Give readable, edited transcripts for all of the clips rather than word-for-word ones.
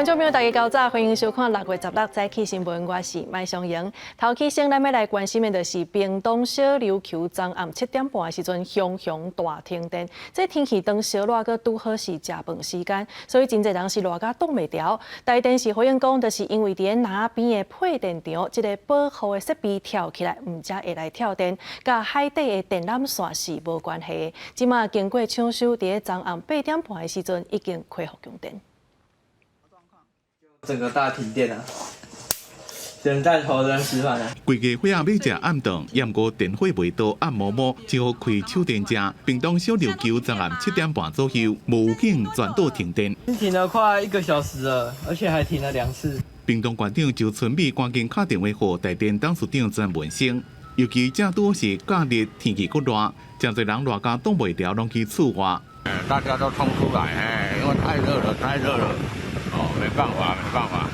觀眾朋友，大家較早，歡迎收看6月16早起新聞，我是麥尚瑩。頭起先，咱欲來關心的就是屏東小琉球昨暗7點半的時陣，熊熊大停電。這天氣當燒熱，閣拄好是食飯時間，所以真濟人是熱甲擋袂牢。台電是回應講，就是因為佇咧南邊的配電場，這个保護的設備跳起來，毋才會來跳電，佮海底的電纜線是無關係的。這馬經過搶修，佇咧昨暗8點半的時陣已經恢復供電。整個大停電啊！只能帶頭燈吃飯啊！規家伙仔欲食暗頓，毋過電火袂到，暗暛暛，只好開手電食。屏東小琉球昨暗7點半左右，無預警全島停電。停了快一個小時了，而且還停了兩次。屏東縣長周春米趕緊敲電話予台電董事長曾文生，尤其正拄是假日天氣閣熱，誠濟人熱甲擋袂牢，攏去厝外。大家都衝出來，哎，因為太熱了，太熱了。哦，沒辦法，沒辦法，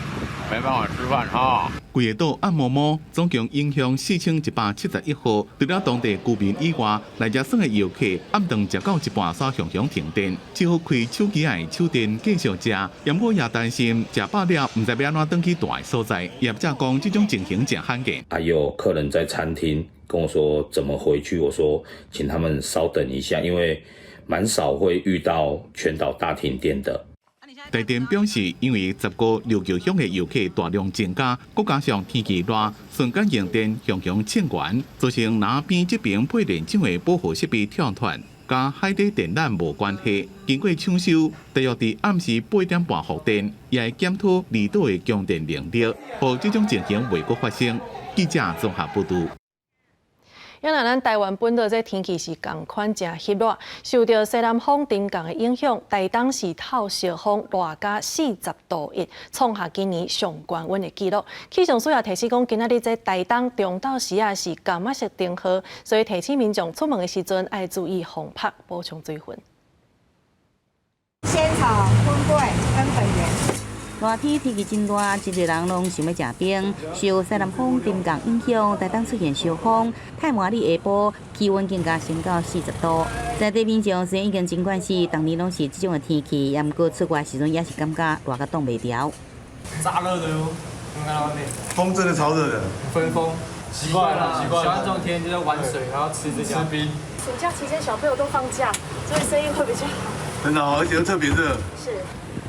沒辦法吃飯哈。規个島暗暛暛，總共影響4171戶。除了當地居民以外，來遮耍的遊客暗頓食到一半，煞熊熊停電，只好開手機仔的手電繼續食。毋過也擔心食飽了，毋知欲按怎轉去蹛的所在。業者講，這種情形誠罕見。還有客人在餐廳跟我說怎麼回去，我說請他們稍等一下，因為蠻少會遇到全島大停電的。台電表示，因為15琉球鄉的遊客大量增加，閣加上天氣熱，瞬間用電熊熊衝懸，造成南邊這邊配電廠的保護設備跳斷，佮海底電纜無關係。經過搶修，大約佇暗時8點半復電，也會檢討離島的供電能力，予這種情形袂閣發生。記者綜合報導。因為咱台灣本島這天氣是仝款誠翕熱，受著西南風沉降的影響，台東是透燒風熱甲40度1，創下今年上懸溫的紀錄。氣象署也提醒講，今仔日這台東中晝時仔是柑仔色燈號，所以提醒民眾出門的時陣愛注意防曬，補充水分。仙草、粉粿跟粉圓。熱天天氣真熱，真濟人攏想欲食冰。受西南風沉降影響，台東出現燒風，太麻里下晡氣溫更加升到40度。在地民眾雖然已經真慣勢，逐年攏是這種的天氣，毋過出外時陣也是感覺熱甲擋袂牢。炸熱的喲，剛看到外面。風真的超熱的。分風。習慣了，習慣了。喜歡這種天就是玩水，然後吃這吃冰。暑假期間小朋友都放假，所以生意會比較好。真的，而且又特別熱。是。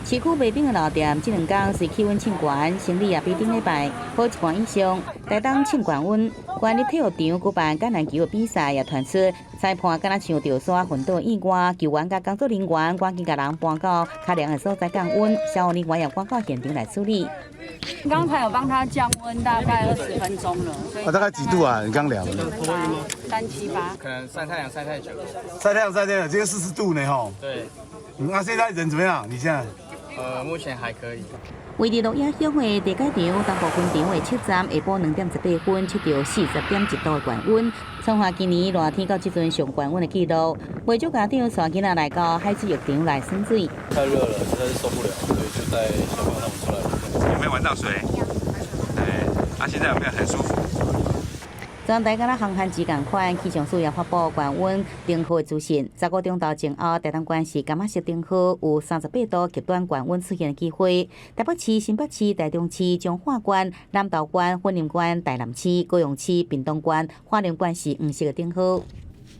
市區賣冰的老店，這兩工隨氣溫衝懸，生理也比頂禮拜好一半以上。台東衝懸溫，縣立體育場舉辦橄欖球的比賽，也傳出裁判敢若像著山昏倒意外，球員佮工作人員趕緊共人搬到較涼的所在降溫，消防人員也趕到現場來處理。剛才有幫他降溫，大概20分鐘了。啊，大概幾度啊？你剛量的？ 3、7、8。可能曬太陽曬太久。曬太陽曬太久，今天40度呢，吼。對。那現在人怎麼樣？你現在？目前還可以。位佇鹿野鄉的地解場東部分場的測站，下晡2點18分測著40.1度的懸溫，創下今年熱天到這陣上懸溫的紀錄。袂少家長帶囡仔來到海水浴場來耍水。太熱了，實在是受不了，所以就帶小朋友他們出來。有沒有玩到水？對，啊，現在有沒有很舒服？全台敢若寒寒之仝款，氣象署也發布懸溫燈號的資訊。15中晝前後，台東縣是柑仔色燈號，有38度極端懸溫出現的機會。台北市、新北市、台中市、彰化縣、南投縣、雲林縣、台南市、高雄市、屏東縣、花蓮縣是黃色的燈號。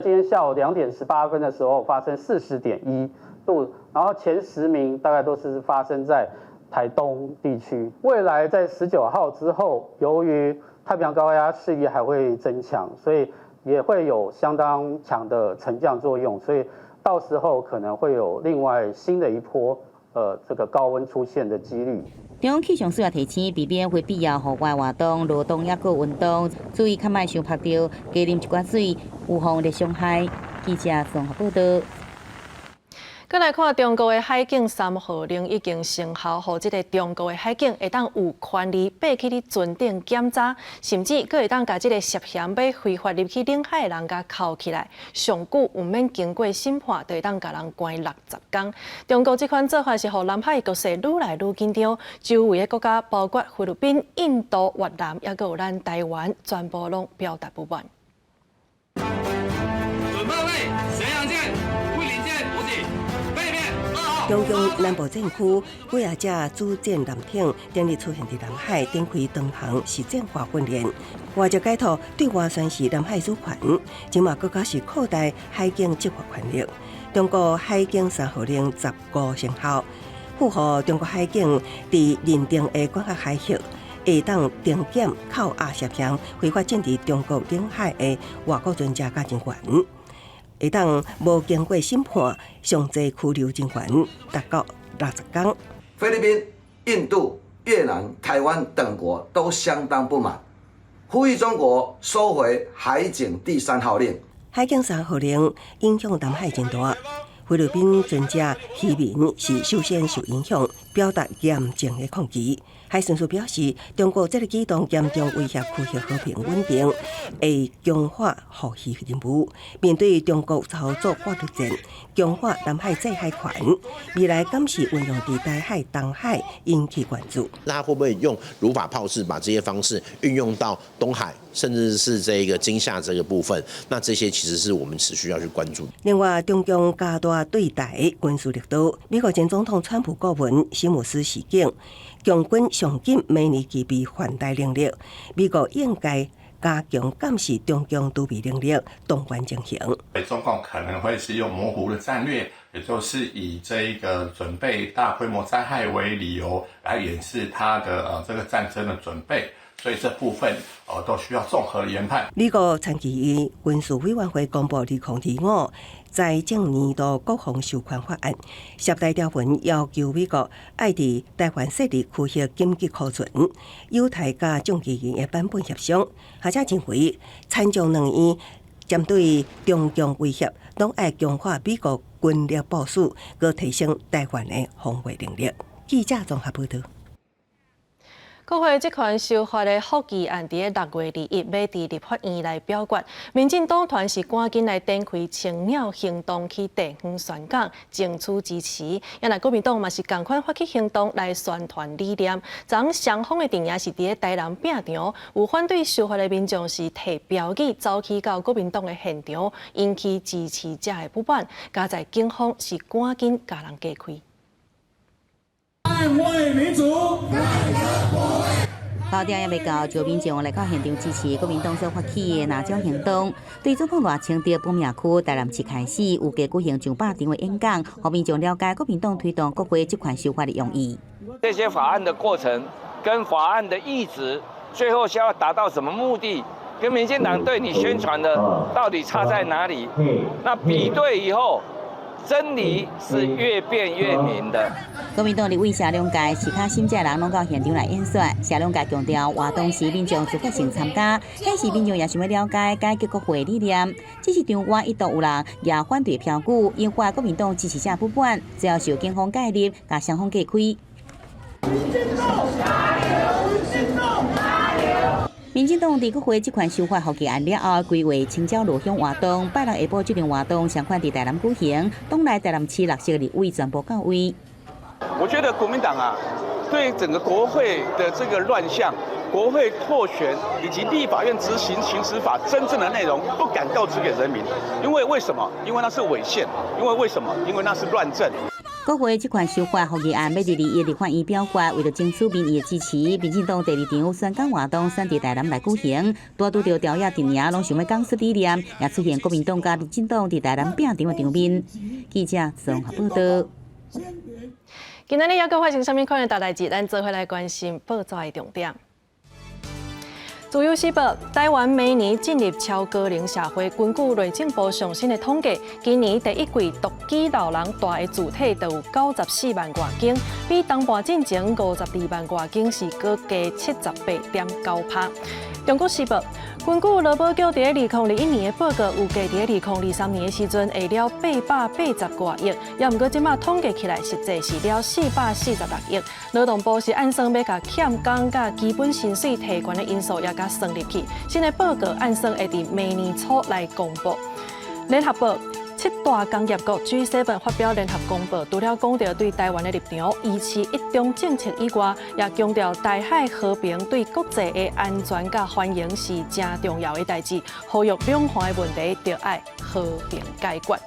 今天下午2點18分的時候發生40.1度，然後前10名大概都是發生在台東地區。未來在19號之後，由於太平洋高壓勢力還會增強，所以也會有相當強的沉降作用，所以到時候可能會有另外新的一波，這個高溫出現的幾率。中央氣象署也提醒，避免非必要戶外活動、勞動抑閣運動，注意較莫傷曝著，加啉一寡水，預防熱傷害。記者綜合報導。閣來看中國的海警三號令已經生效，予這个中國的海警會當有權利爬去你船頂檢查，甚至閣會當共這个涉嫌欲非法入去領海的人共銬起來，上久毋免經過審判，就會當共人關60工。中國這款做法是予南海局勢愈來愈緊張，周圍的國家包括菲律賓、印度、越南，抑閣有咱台灣，全部攏表達不滿。準備位，巡洋艦、衛嶺艦補給，背面2號。中共南部戰區幾仔隻主戰艦艇頂日出現佇南海展開長航實戰化訓練，外籍解託對外宣示南海主權，這馬閣較是擴大海警執法權力。中國海警三號令15生效，符合中國海警佇認定的管轄海域，會當定檢扣押涉嫌非法進入中國領海的外國船隻佮人員，會當無經過審判，上濟拘留人員達到60天。菲律賓、印度、越南、台灣等國都相當不滿，呼籲中國收回海警第三號令。海警三號令影響南海真大，菲律賓船隻漁民是首先受影響，表達嚴正的抗議。海巡署表示，中國這个舉動嚴重威脅區域和平穩定，會強化護漁任務。面對中國操作掛獨戰，強化南海制海權，未來敢是運用佇台海、東海引起關注。那他會不會用如法炮製，把這些方式運用到東海，甚至是這個金廈這個部分？那這些其實是我們持續要去關注。另外，中共加大對台軍事力度，美國前總統川普顧問史密斯示警，共軍上緊明年具備犯台能力，美國應該加強監視中共儲備能力，動員情形。中共可能會是用模糊的戰略，也就是以這一個準備大規模災害為理由來掩飾他的這個戰爭的準備，所以這部分都需要綜合研判。美國參議院軍事委員會公布2025財政年度國防授權法案，涉台條文要求美國愛佇台灣設立區域緊急庫存，友台佮眾議院的版本協商。學者認為，參眾兩院針對中共威脅，攏愛強化美國軍力部署，閣提升台灣的防衛能力。記者綜合報道。國會職權修法的復議案，佇6月21欲佇立法院來表決。民進黨團是趕緊來展開青鳥行動，去地方宣講，爭取支持。也若國民黨嘛是仝款發起行動來宣傳理念。昨雙方的陣營是佇咧台南拚場，有反對修法的民眾是提標語走去到國民黨的現場，引起支持者的不滿。佳在警方是趕緊共人隔開。捍衛民主。到點猶未到，就民眾來到現場支持國民黨所發起的藍鳥行動。對總統賴清德本命區台南市開始，預計舉行上百場的演講，予民眾了解國民黨推動國會職權修法的用意。這些法案的過程跟法案的意旨，最後需要達到什麼目的，跟民進黨對你宣傳的到底差在哪裡？那比對以後，真理是越辯越明的。國民黨立委謝龍介是較審者人攏到現場來演說。謝龍介強調，活動是民眾自發性參加，顯示民眾也想欲了解改革國會理念。只是場外一度有人舉反對標語，引發國民黨支持者不滿，最後受警方介入，共雙方隔開。民進黨加油！民進黨加油！民進黨佇國會職權修法復議案了後，規劃青鳥落鄉活動，拜六下晡這場活動相款佇台南舉行，黨內台南市六席立委全部到位。我覺得國民黨啊，對整個國會的這個亂象、國會擴權以及立法院執行行使法真正的內容，不敢告知給人民，因為為什麼？因為那是違憲，因為為什麼？因為那是亂政。國會職權修法復議案欲佇21立法院表決，為著爭取民意的支持，民進黨第二場宣講活動選佇台南來舉行，拄拄著朝野陣營攏想欲講出理念，也出現國民黨佮民進黨佇台南拚場的場面。記者綜合報道。今仔日猶閣發生啥物款的大代誌？咱做伙來關心報紙的重點。自由時報，台灣明年進入超高齡社會，根據內政部上新的統計，今年第一季獨居老人蹛的住體就有94萬外間，比同伴進前52萬外間是閣加78.9%。中國時報，根據勞保局佇2021年的報告，預計佇2023年的時陣會了880外億，猶毋過這馬統計起來，實際是了446億。勞動部是按算欲共欠工佮基本薪水提懸的因素也共算入去。新的報告按算會佇明年初來公布。聯合報，七大工業國 G7 發表聯合公報，除了講著對台灣的立場，維持一中政策以外，也強調台海和平對國際的安全佮繁榮是誠重要的代誌，呼籲兩岸的問題著愛和平解決。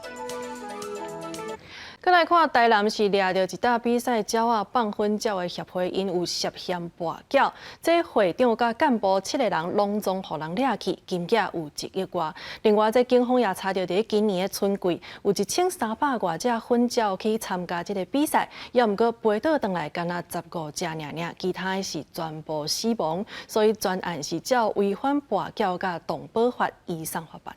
閣來看台南是掠著一搭比賽鳥仔放糞鳥的協會，𪜶有涉嫌跋筊，這會長佮幹部七个人攏總予人掠去，金額有1億外。另外，這警方也查著佇今年的春季，有1300外隻糞鳥去參加這个比賽，猶毋過飛倒轉來，干焦15隻爾爾，其他的是全部死亡，所以全案是照違反跋筊佮動保法移送法辦。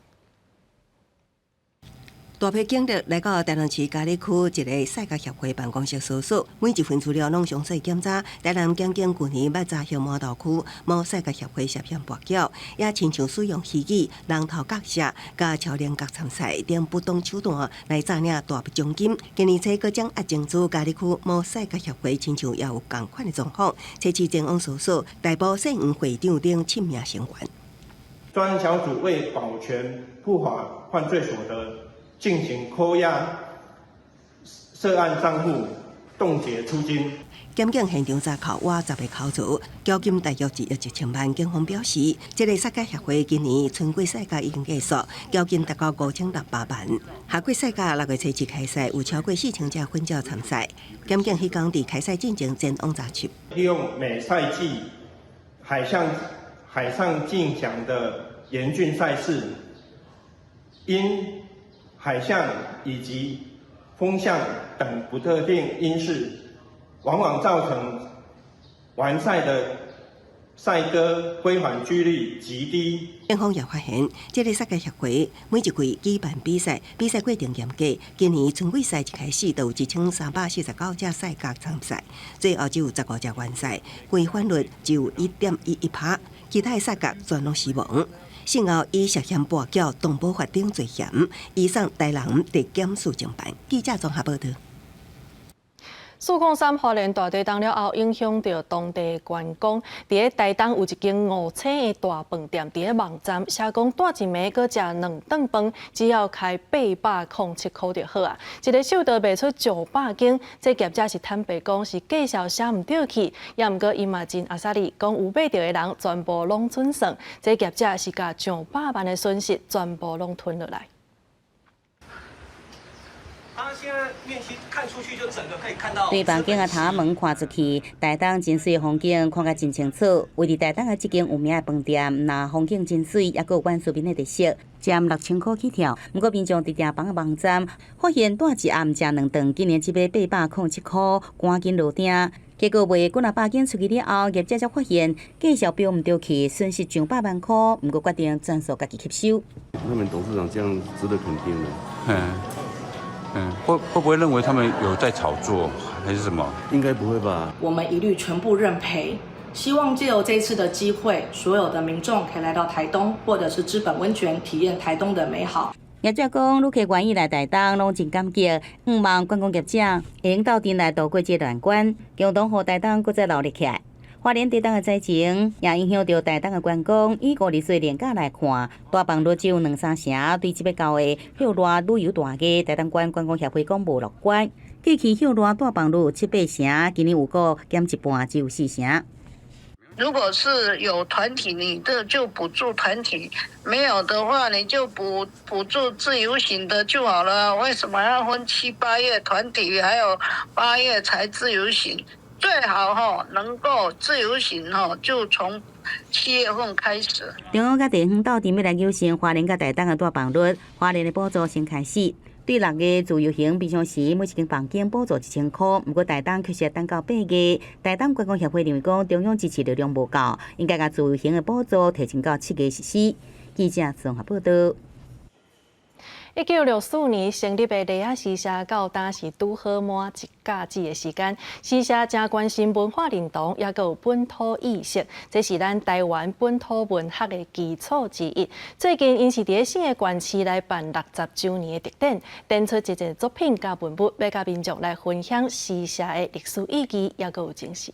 大批警力來到台南市嘉里區一个賽鴿協會辦公室搜索，每一份資料攏詳細檢查。台南檢警舊年捌查獲麻豆區某賽鴿協會涉嫌跋筊，也親像使用虛擬人頭角色、佮超能角參賽等不當手段來詐領大筆獎金。今年初閣掌押證據嘉里區某賽鴿協會親像也有仝款的狀況，初次前往搜索，逮捕現任會長等七名成員。專案小組為保全不法犯罪所得，進行扣押涉案賬戶、凍結出金。檢警現場查扣倚10个扣槽，繳金大約1億1千萬。警方表示，這个賽鴿協會今年春季賽鴿已經結束，繳金達到5600萬。夏季賽鴿6月初七開賽，有超過4000隻糞鳥參賽。檢警彼工佇開賽進前前往查緝。利用每賽季海上進行的嚴峻賽事，因海象以及風向等不特定因素，往往造成完賽的賽鴿歸還幾率極低。警方也發現，這个賽鴿協會每一季舉辦比賽，比賽過程嚴格。今年春季賽一開始就有1349隻賽鴿參賽，最後只有15隻完賽，歸還率只有1.11%，其他的賽鴿全攏死亡。事後以涉嫌跋筊、動保法等罪嫌，移送台南地檢署偵辦。記者綜合報導。403花蓮大地震了後，影響著當地觀光。佇咧台東有一間五星的大飯店，佇咧網站寫講，蹛一暝閣食兩頓飯，只要開807箍就好啊。一个手都賣出上百間，這業者是坦白講是介紹寫毋著去，猶毋過伊嘛真阿莎力，講有買著的人全部攏準算。這業者是共上百萬的損失全部攏吞落來。它現在面積看出去就整個可以看到。對房間的頭門看出去，台東真媠的風景看甲真清楚。位佇台東的這間有名的飯店，若風景真媠，猶閣有原住民的特色，佔6000箍起跳。毋過民眾佇訂房的網站發現，蹛一暗食兩頓，竟然只欲807箍，趕緊落訂。結果賣幾若百間出去了後，業者才發現介紹標毋著去，損失上百萬箍。毋過決定全數家己吸收。他們董事長這樣值得肯定的。會不會認為他們有在炒作，還是什麼？應該不會吧。我們一律全部認賠，希望借由這次的機會，所有的民眾可以來到台東，或者是知本溫泉，體驗台東的美好。業者講，旅客願意來台東，攏真感激。向望觀光業者會用鬥陣來渡過這難關，共同予台東閣再熱鬧起來。花蓮地震的災情也影響著台東的觀光。以5月連假來看，大放率只有兩三成。對這欲到的歇熱旅遊大月，台東縣觀光協會講無樂觀。過去歇熱大放率七八成，今年預估減一半，只有四成。如果是有團體，你這就補助團體；沒有的話，你就補助自由行的就好了。為什麼要分七八月團體，還有八月才自由行？最好吼能夠自由行吼，就從7月份開始。中央佮地方鬥陣欲來糾正花蓮佮台東的大放率，花蓮的補助先開始。對6月自由行，平常時每一間房間補助1000箍，毋過台東卻是等到8月。台東觀光協會認為講，中央支持力量無夠，應該共自由行的補助提前到7月實施。記者綜合報導。1964年成立的麗仔詩社，到今是拄好滿一甲子的時間。詩社誠關心文化認同，猶閣有本土意識，這是咱台灣本土文學的基礎之一。最近，𪜶是佇咧四个縣市來辦60週年的特展，展出這個作品佮文物，欲佮民眾來分享詩社的歷史意義，猶閣有精神。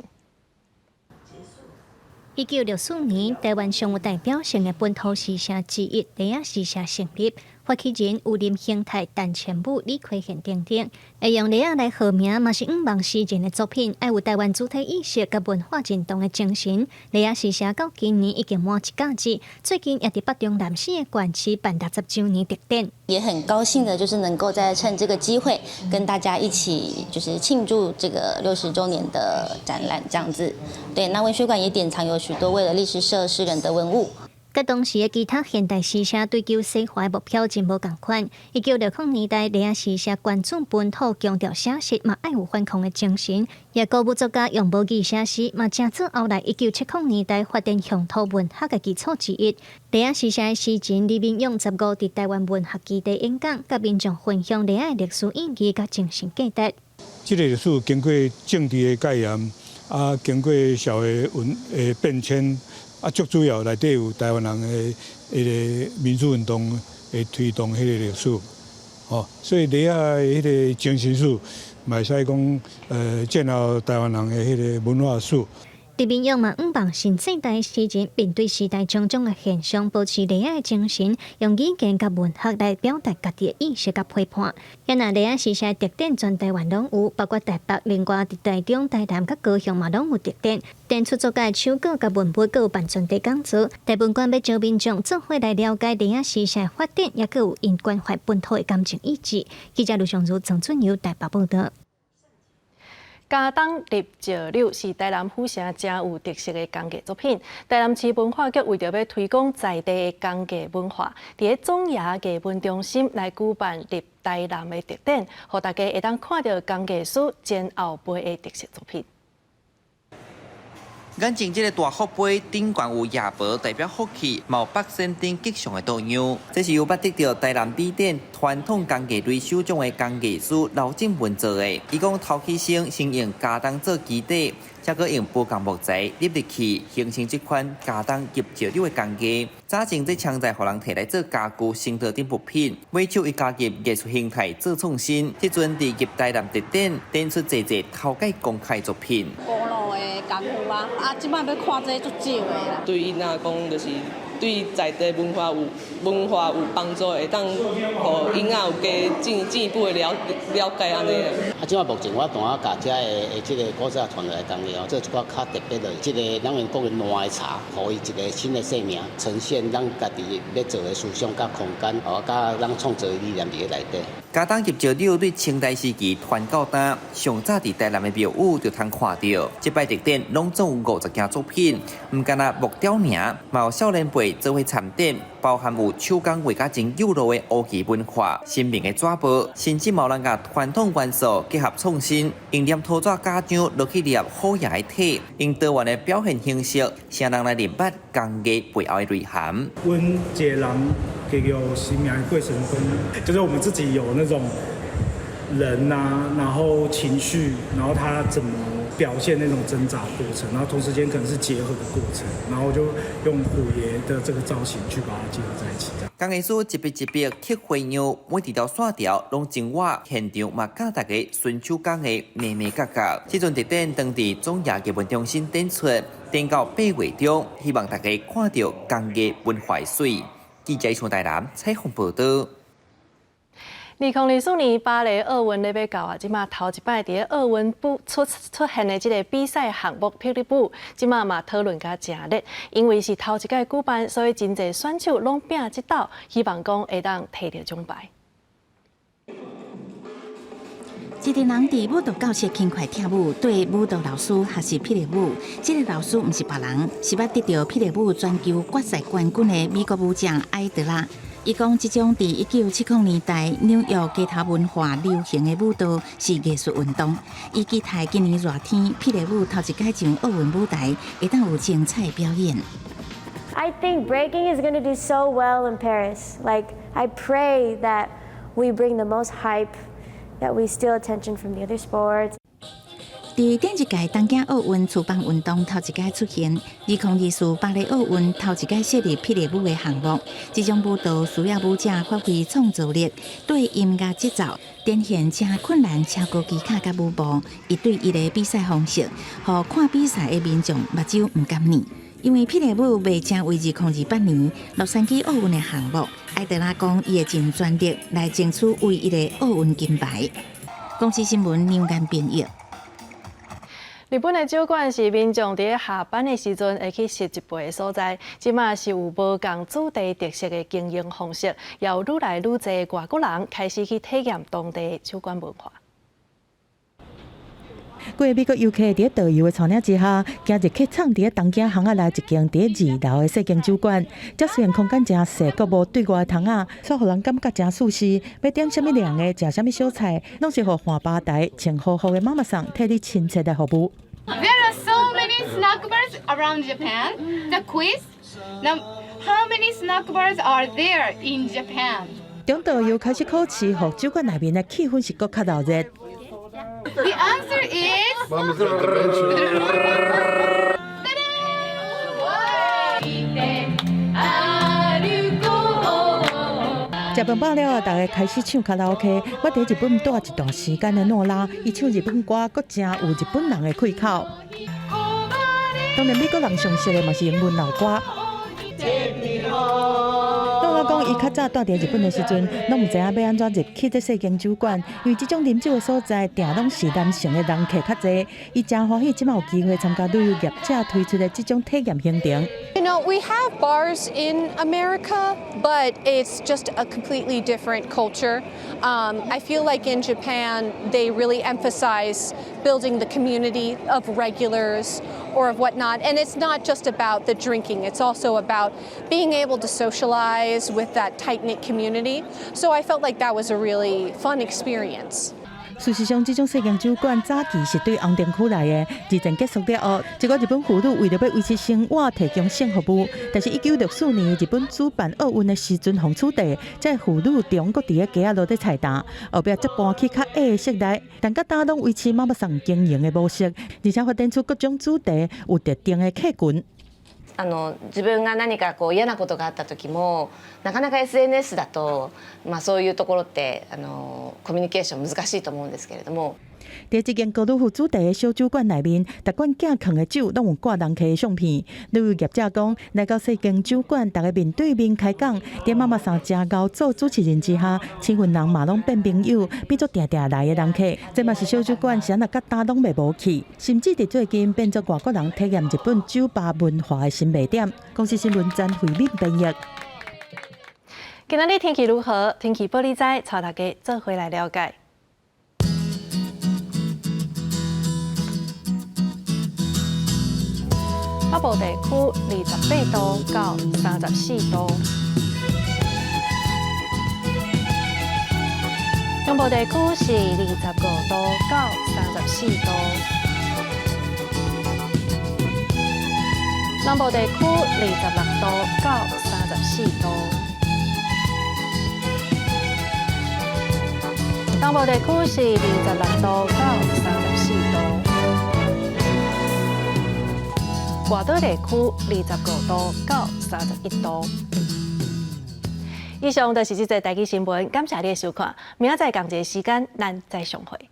1964年，台灣上有代表性的本土詩社之一麗仔詩社成立。發起人有林興泰、陳千武、李奎賢等等，會用犁仔來號名，嘛是向望詩人的作品，愛有台灣主體意識佮文化認同的精神。犁仔詩社到今年已經滿一甲子，最近也佇北中南四个縣市辦60週年特展。也很高興的，就是能夠再趁這個機會，跟大家一起就是慶祝這個60週年的展覽，這樣子。對，那文學館也典藏有許多為了歷史社詩人的文物。佮當時的其他現代詩社追求西化的目標真無仝款。1960年代，犁仔詩社關注本土，強調寫實，嘛愛有反抗的精神。也鼓舞作家用母語寫詩，嘛成做後來1970年代發展鄉土文學的基礎之一。犁仔詩社的詩人李明勇15佇台灣文學基地演講，佮民眾分享犁仔的歷史意義佮精神價值。這个歷史經過政治的戒嚴，啊，經過社會運的變遷。啊，最主要內底有台灣人的彼个民主運動的推動彼个歷史，吼，所以犁仔的彼个精神史，嘛會使講，建立台灣人的彼个文化史。李明勇嘛，向望新世代詩人面對時代種種的現象，保持犁仔的精神，用語言佮文學來表達家己的意識佮批判。遐若犁仔詩社特展全台灣攏有，包括台北、另外佇台中、台南佮高雄嘛攏有特展。展出作家的手稿佮文物，閣有辦專題講座。台文館欲招民眾做伙來了解犁仔詩社發展，也閣有𪜶關懷本土的感情意志。記者盧尚如、曾俊友台北報導。茄苳入石榴是台南府城誠有特色的工藝作品。台南市文化局為著欲推廣在地的工藝文化，佇咧總爺藝文中心來舉辦入台南的特展，予大家會當看著工藝師前後輩的特色作品。眼前這个大福杯頂懸有夜婆代表福氣，嘛有八仙頂吉祥的圖樣。這是由捌得著台南美展傳統工藝類首獎的工藝師劉振文做的。伊講頭起先先用茄苳做基底，才閣用無仝木材入入去，形成這款茄苳入石榴的工藝。早前這槍材予人提來做家具、生活等物品，尾手伊加入藝術形態做創新。這陣佇入台南特展，展出濟濟頭擺公開作品。古老的功夫啊，啊，這擺欲看這足少的啦。對𪜶仔講，就是對在地文化有幫助，會當予囡仔有加進一步的了解按呢啦。啊，這擺目前我當仔共遮的這个古早傳來的工藝哦，做一寡較特別的，這个咱用講的爛的茶，予伊一个新的生命，呈現咱家己欲做的思想佮空間，哦，佮咱創造的理念佇咧內底。茄苳入石榴對清代時期傳到今，上早佇台南的廟宇就通看著。這擺特展攏總有50件作品，毋干焦木雕爾，嘛有少年輩做伙參展，包含有手工畫甲真幼路的烏旗文化、新明的紙報，甚至嘛有人共傳統元素結合創新，用黏土紙膠漿落去捏虎爺的體，用多元的表現形式，讓人來認捌工藝背後的內涵。阮一个人給予生命的過程中，就是我們自己有那種人啊，然後情緒，然後他怎麼表現那種掙扎過程，然後同時間可能是結合的過程，然後就用虎爺的這個造型去把它結合在一起。工藝師一筆一筆刻花樣，每一條線條攏真活，現場嘛教大家純手工的眉眉角角。這陣特展當佇總爺藝文中心展出，展到8月中，希望大家看著工藝文化的媠。記者從台南採訪報導。2024年巴黎奧運咧欲到啊，這馬頭一擺佇咧奧運不出現的這个比賽項目霹靂舞，這馬嘛討論甲誠熱，因為是頭一擺舉辦，所以真濟選手攏拼這鬥，希望講會當提著獎牌。一個人佇舞蹈教室輕快跳舞，綴舞蹈老師學習霹靂舞。這个老師毋是別人，是捌得著霹靂舞全球決賽冠軍的美國舞將艾德拉。伊講，這種佇1970年代紐約街頭文化流行的舞蹈是藝術運動。伊期待今年熱天霹靂舞頭一擺上奧運舞台，會當有精彩表演。 I think breaking is going to do so well in Paris. Like, I pray that we bring the most hype, that we steal attention from the other sports. 佇頂一屆東京奧運廚房運動頭一擺出現，2024巴黎奧運頭一擺設立霹靂舞的項目。這種舞蹈需要舞者發揮創造力，對音樂節奏展現誠困難、超高技巧佮舞步，一對一的比賽方式，予看比賽的民眾目睭毋敢睨。因為霹靂舞袂成為2028年洛杉磯奧運的項目，艾德拉講伊會盡全力來爭取唯一的奧運金牌。公視新聞梁間編譯。日本的酒館是民眾佇下班的時陣會去翕一杯的所在，這馬是有無仝主題特色的經營方式，有愈來愈濟外國人開始去體驗當地的酒館文化。幾个美國遊客佇導遊的帶領之下，行入去藏佇東京巷仔內一間佇二樓的細間酒館。這雖然空間誠細，閣無對外窗仔，卻予人感覺誠舒適。欲點啥物涼的，食啥物小菜，攏是予換吧台穿和服的媽媽桑替你親切來服務。 There are so many snack bars around Japan. The quiz. Now, how many snack bars are there in Japan? 中導遊開始考試，予酒館內面的氣氛是閣較熱鬧。 The answer is. 食飯飽了後，大家開始唱卡拉 OK。我佇日本蹛一段時間的諾拉，伊唱日本歌，閣誠有日本人的氣口。當然，美國人上熟的嘛是英文老歌。諾拉講，伊較早蹛佇日本的時陣，攏毋知影欲按怎入去這細間酒館，因為這種啉酒的所在，定攏是男性的人客較濟。伊誠歡喜，這馬有機會參加旅遊業者推出的這種體驗行程。 We have bars in America, but it's just a completely different culture. I feel like in Japan, they really emphasize building the community of regulars or of whatnot. And it's not just about the drinking, it's also about being able to socialize with that tight knit community. So I felt like that was a really fun experience. 事實上，這種細間酒館早期是對紅燈區來的。二戰結束了後，這個日本婦女為著欲維持生活，提供性服務。但是，1964年日本主辦奧運的時陣，予取締，這婦女中閣佇咧街仔路咧菜擔，後壁才搬去較矮的室內。但佮今攏維持媽媽桑經營的模式，而且發展出各種主題有特定的客群。自分が何かこう嫌なことがあった時もなかなか SNS だと、まあ、そういうところってコミュニケーション難しいと思うんですけれども。佇這間高爾夫主題的小酒館內面，逐罐寄囥的酒攏有掛人客的相片。旅遊業者講，來到細間酒館，逐家面對面開講，佇媽媽桑誠𠢕做主持人之下，親近人嘛攏變朋友，變做定定來的人客。這嘛是小酒館是按怎佮今攏袂無去，甚至佇最近變做外國人體驗日本酒吧文化的新賣點。公視新聞曾慧敏編譯。今仔日天氣如何？天氣報你知，帶大家做伙來了解。北部地區28度到34度，中部地區是25度到34度，南部地區26度到34度，東部地區是26度到34度。外島地區25度到31度。以上就是這節台語新聞，感謝你的收看。明仔載仝一个時間，咱再相會。